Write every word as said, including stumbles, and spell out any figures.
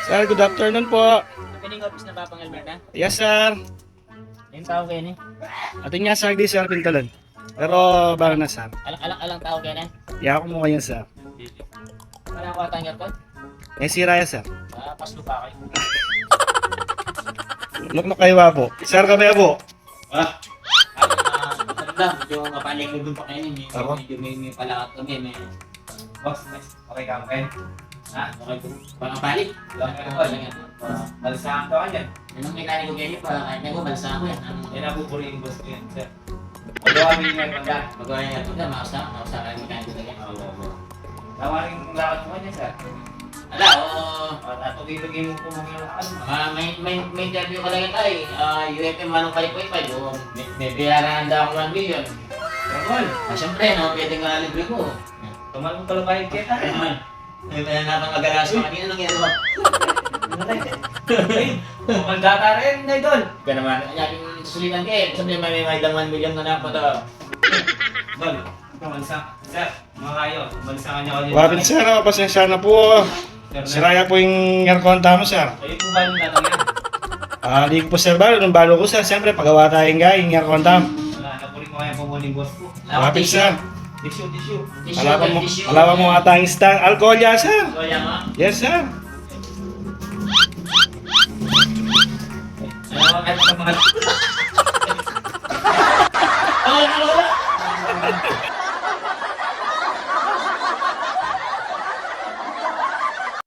Sir, good afternoon po. Opening office na ba, Pang Alberta? Yes, sir. Yung tao kayo ni? Atin nga, sir, di, sir, pintalan. Pero, baka na, sir. Alang, alang, alang tao kayo na? Yaku mu kaya, sir. Wala ko atang aircon? May sira ya, sir. Ah, paslo pa kayo. Nuknuk kayo ba po? Sir, kami po. Ah, ah, medyo mapanic ko dun pa kayo, eh. Ako? Medyo may, may palakat kami, may... Boss, okay ka, okay? Ha? Okay po. Baka pali. Wala ka po. Wala ka po. Balsa ang tawag yan. Yan ang mekaniko kayo, pa, kahit na po, balsa ako yan. Ang... Yan ang buburihin, boss, ko yan, sir. Magawa mo yung meron ka. Magawa yung meron ka, makasa, makasa kayo, mekaniko kayo. Oo, oo. Tawarin kong lakad mo niya, sir. Ala, oo. O, tatugi-tugi mo po mag-, ano? Ah, may, may, may interview ka lang tayo. Ah, U F M one oh five point five. O, may, may bayaran na ako one million. Raul. Ah, siyempre, no, pwede nga libre ko. Tumal mo pala bayad kita. Ay, may, may nanapang agalas pa kanina, nung yan mo. Ay, tumal data rin, idol. Ka naman, kaya yung susulitan ka eh. Sabi, may, may, may one million ka na po to. Dol, tumal sa, sir. Mga kayo, umalis na kanya kayo. Wapit, sir, oh, pasensya na po. Sir, sira ya po yung aircon tamu, sir. Kayo po ba yung tatanggal? Ah, di ko po, sir, balo. Nung balo ko, sir, siyempre, pagawa tayo nga, yung aircon tamu. Wala, napuli ko kaya po muna yung boss ko. Wapit, sir. Tissue, tissue. Tissue, alawa mo, tissue. Alawa mo ata yung stand. Alcohol yan, sir. Alcohol yan, ha? Yes, sir. Salamat kayo sa mga